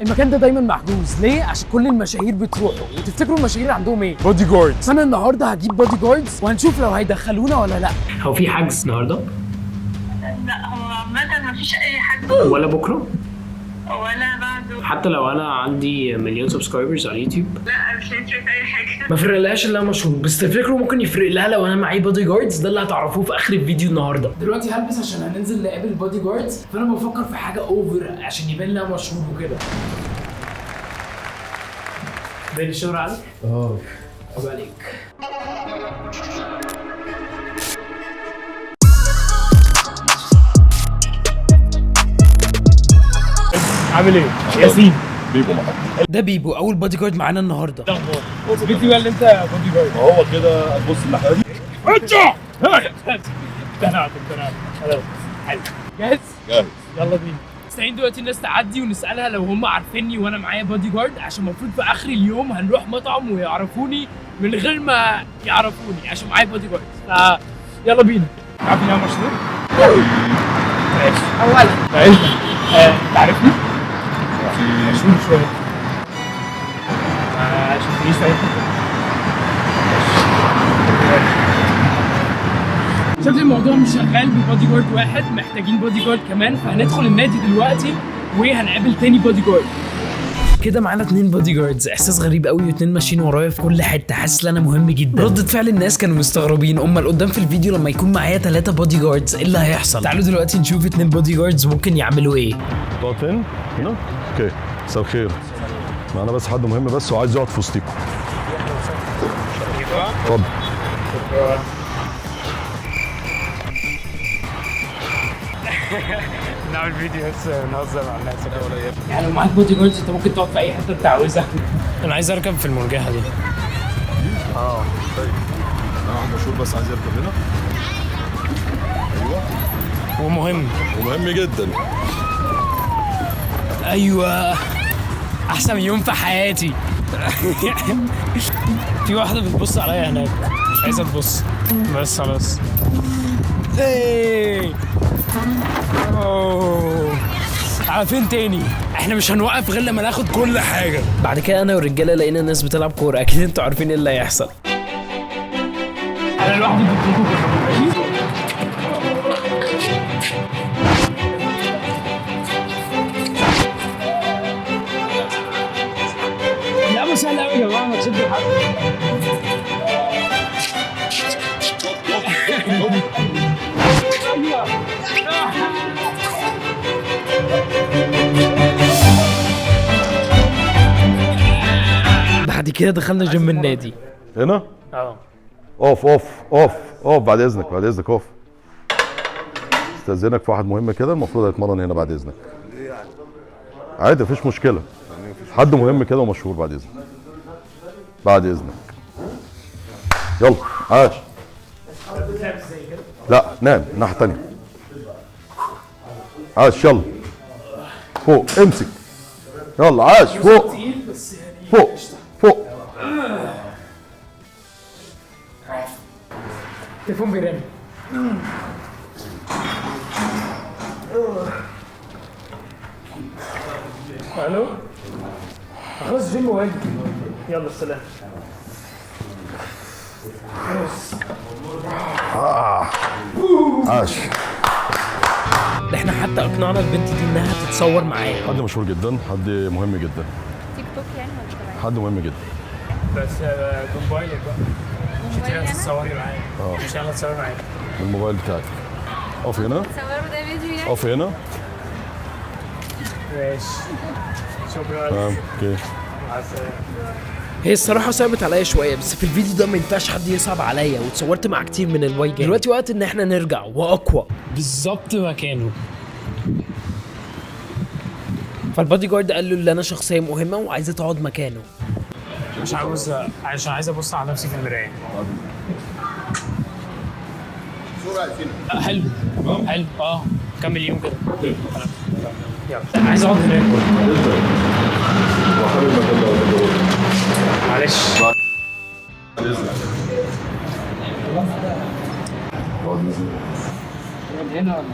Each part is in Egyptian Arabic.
المكان ده دايما محجوز ليه؟ عشان كل المشاهير بتروحوا. وتفتكروا المشاهير عندهم ايه؟ بودي جاردز. فانا النهارده هجيب بودي جاردز وهنشوف لو هيدخلونا ولا لا. هو في حجز النهارده؟ لا، هو عامة مفيش أي حد. ولا بكره؟ ولا بعده. حتى لو انا عندي مليون subscribers على اليوتيوب؟ لا، مش هيفرق في أي حاجة. ما فرقلهاش اللي انا مشهور، بس تفتكروا ممكن يفرق لها لو انا معايا بودي جاردز؟ ده اللي هتعرفوه في اخر الفيديو النهارده. دلوقتي هلبس عشان هننزل نقابل بودي جاردز، فانا بفكر في حاجة over عشان يبان لها مشهور وكده. باين الشهرة عليك؟ اه عيب عليك. عامل ايه؟ ياسين. بيبو معاك. ده بيبو اول بودي جارد معانا النهارده. الاخبار؟ اثبت لي بقى اللي انت بودي جارد. ما هو كده، هتبص الناحية دي. اقتنعت اقتنعت خلاص. حلو. جاهز؟ جاهز. يلا بينا. مستنيين دلوقتي الناس تعدي ونسالها لو هم عارفيني وانا معايا بودي جارد، عشان المفروض في اخر اليوم هنروح مطعم ويعرفوني من غير ما يعرفوني عشان معايا بودي جارد. ف يلا بينا. عارف ان انا مشهور؟ ماشي. اولا ماشي. انت عارفني؟ مشهور شوية. ما شفتنيش في أي حتة. شكل الموضوع مش شغال ببودي جارد واحد، محتاجين بودي جارد كمان. فهندخل النادي دلوقتي وهنقابل تاني بودي جارد. كده معانا 2 بودي جاردز، احساس غريب قوي، واتنين ماشيين ورايا في كل حتة، حاسس ان انا مهم جدا. ردة فعل الناس كانوا مستغربين، امال قدام في الفيديو لما يكون معايا 3 بودي جاردز ايه اللي هيحصل؟ تعالوا دلوقتي نشوف 2 بودي جاردز ممكن يعملوا ايه. تقعد فين؟ هنا؟ okay. مساء الخير. معانا بس حد مهم بس وعايز يقعد في وسطيكم. اتفضل. نعمل فيديو بس نهزر مع الناس وكده. يعني لو معاك بودي جاردز انت ممكن تقعد في اي حتة انت عاوزها. انا عايز اركب في المرجحة دي. طيب انا واحد مشهور بس عايز يركب هنا. ايوه. ومهم. ومهم جدا. ايوه احسن يوم في حياتي. في واحدة بتبص عليا هناك مش عايزه تبص، بس خلاص. ايه أوه. على فين تاني؟ احنا مش هنوقف غير لما ناخد كل حاجة. بعد كده انا والرجاله لقينا الناس بتلعب كورة، اكيد انتوا عارفين ايه اللي هيحصل. انا لوحدي ضدكم كلكم، ماشي؟ اللعبة سهلة قوي يا جماعة، ما تشدوا حد. بعد كده دخلنا جيم النادي. هنا؟ اه. اقف اقف اقف اقف بعد اذنك، بعد اذنك اقف. استاذنك في واحد مهم كده المفروض هيتمرن هنا بعد اذنك. عادي مفيش مشكلة. حد مهم كده ومشهور بعد اذنك. بعد اذنك. يلا عاش. لا نام الناحية التانية. عاش يلا. فوق امسك. يلا عاش فوق. فوق فوق. تليفون بيرن. الو. خلاص جيم واجي. يلا السلام. عاش. ده احنا حتى اقنعنا البنت دي انها تتصور معايا. حد مشهور جدا، حد مهم جدا. تيك توك يعني ولا تبع؟ حد مهم جدا. بس بموبايلك بقى. مش انت هتتصوري معايا. مش انا هتصور معايا. بالموبايل بتاعك. اقف هنا. تصوروا ده فيديو يعني؟ اقف هنا. ماشي. شكرا. تمام okay. مع السلامة. هي الصراحة صعبت عليا شوية، بس في الفيديو ده ما ينفعش حد يصعب عليا، واتصورت مع كتير من الواي جاي. دلوقتي وقت ان احنا نرجع واقوى بالظبط مكانه. فالبادي جارد قال له ان انا شخصية مهمة وعايزة تقعد مكانه. مش عاوز، عشان عايز ابص على نفسي في المراية. حلو حلو. كمل يوم كده. خلاص يلا. عايز اقعد هناك. معلش. اقعد هنا ولا؟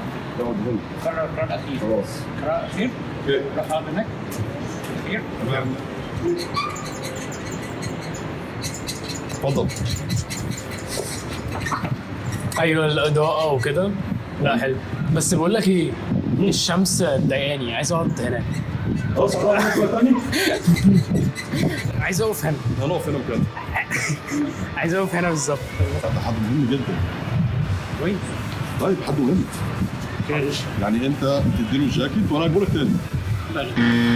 قرار اخير. خلاص. قرار اخير. okay. روح اقعد هناك. سريع. تمام، اتفضل. ايوه، الاضاءة وكده. لا حلو، بس بقول لك ايه، الشمس مضايقاني، عايز اقعد هناك. خلاص، تاني. عايز اقف هنا. هنقف هنا بجد. عايز اقف هنا بالظبط. ده حد مهم جدا. كويس. طيب، حد مهم يعني انت تديله الجاكيت وانا اجيبه لك تاني.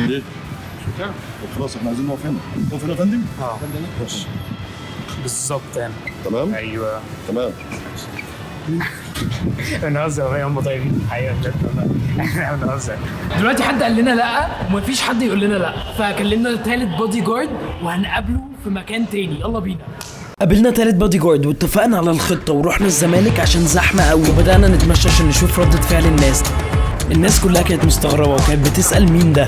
ليه؟ طب خلاص، احنا عايزين نقف هنا. نقف هنا يا فندم. اه، بالظبط هنا. تمام. ايوه. تمام. بنهزر يا هم، طيبين حقيقة بجد والله، احنا بنهزر. دلوقتي حد قال لنا لا، ومفيش حد يقول لنا لا، فكلمنا تالت بودي جارد وهنقابله في مكان تاني. يلا بينا. قابلنا تالت بودي جارد واتفقنا على الخطة ورحنا الزمالك عشان زحمة قوي، وبدأنا نتمشى عشان نشوف ردة فعل الناس. الناس كلها كانت مستغربة وكانت بتسأل مين ده.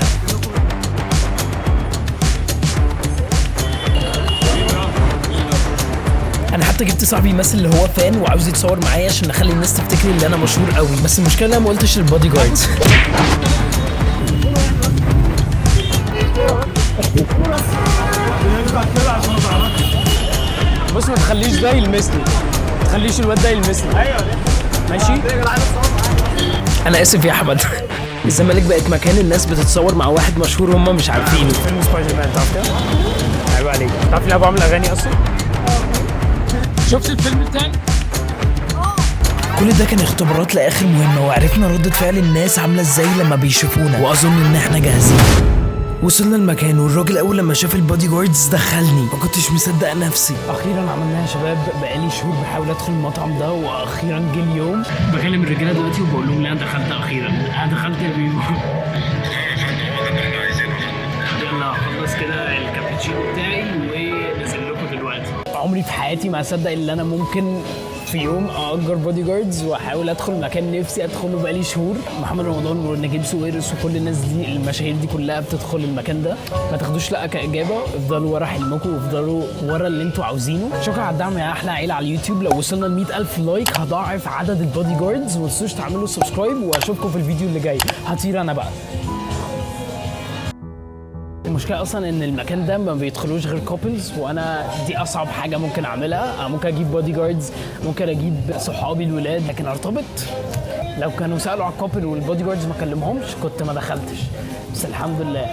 انا حتى جبت صاحبي يمثل اللي هو fan وعاوز يتصور معايا عشان نخلي الناس تفتكر ان انا مشهور قوي، بس المشكلة ان انا ما قلتش للبودي جاردز. بص، ما تخليش ده يلمسني، ما تخليش الواد ده يلمسني. ايوه، ماشي. انا اسف يا احمد. الزمالك بقت مكان الناس بتتصور مع واحد مشهور هم مش عارفينه. فيلم سبايدر مان، تعرف كده؟ عيب عليك. تعرف ان انا بعمل اغاني اصلا؟ شفت الفيلم التاني؟ كل ده كان اختبارات لاخر مهمه، وعرفنا ردة فعل الناس عامله ازاي لما بيشوفونا، واظن ان احنا جاهزين. وصلنا المكان، والراجل اول لما شاف ال bodyguards دخلني، ما كنتش مصدق نفسي. اخيرا عملناها يا شباب، بقالي شهور بحاول ادخل المطعم ده واخيرا جه اليوم. بكلم الرجالة دلوقتي وبقول لهم لا، دخلت اخيرا، انا دخلت يا بيبو. يلا خلص كده الكابتشينو بتاعي ونزل لكم دلوقتي. عمري في حياتي ما اصدق ان انا ممكن في يوم اجر bodyguards واحاول ادخل مكان نفسي ادخله بقالي شهور. محمد رمضان ونجيب ساويرس وكل الناس دي، المشاهير دي كلها بتدخل المكان ده. ما تاخدوش لا كاجابه، افضلوا ورا حلمكم وافضلوا ورا اللي انتوا عاوزينه. شكرا على الدعم يا احلى عيله على اليوتيوب. لو وصلنا ل 100,000 like هضاعف عدد ال bodyguards، وما تنسوش تعملوا subscribe، واشوفكم في الفيديو اللي جاي. هطير انا بقى. المشكلة اصلا ان المكان ده ما بيدخلوش غير couples، وانا دي اصعب حاجة ممكن اعملها. انا ممكن اجيب bodyguards، ممكن اجيب صحابي الولاد، لكن ارتبط؟ لو كانوا سالوا على ال couple وال bodyguards ما كلمهمش كنت ما دخلتش، بس الحمد لله.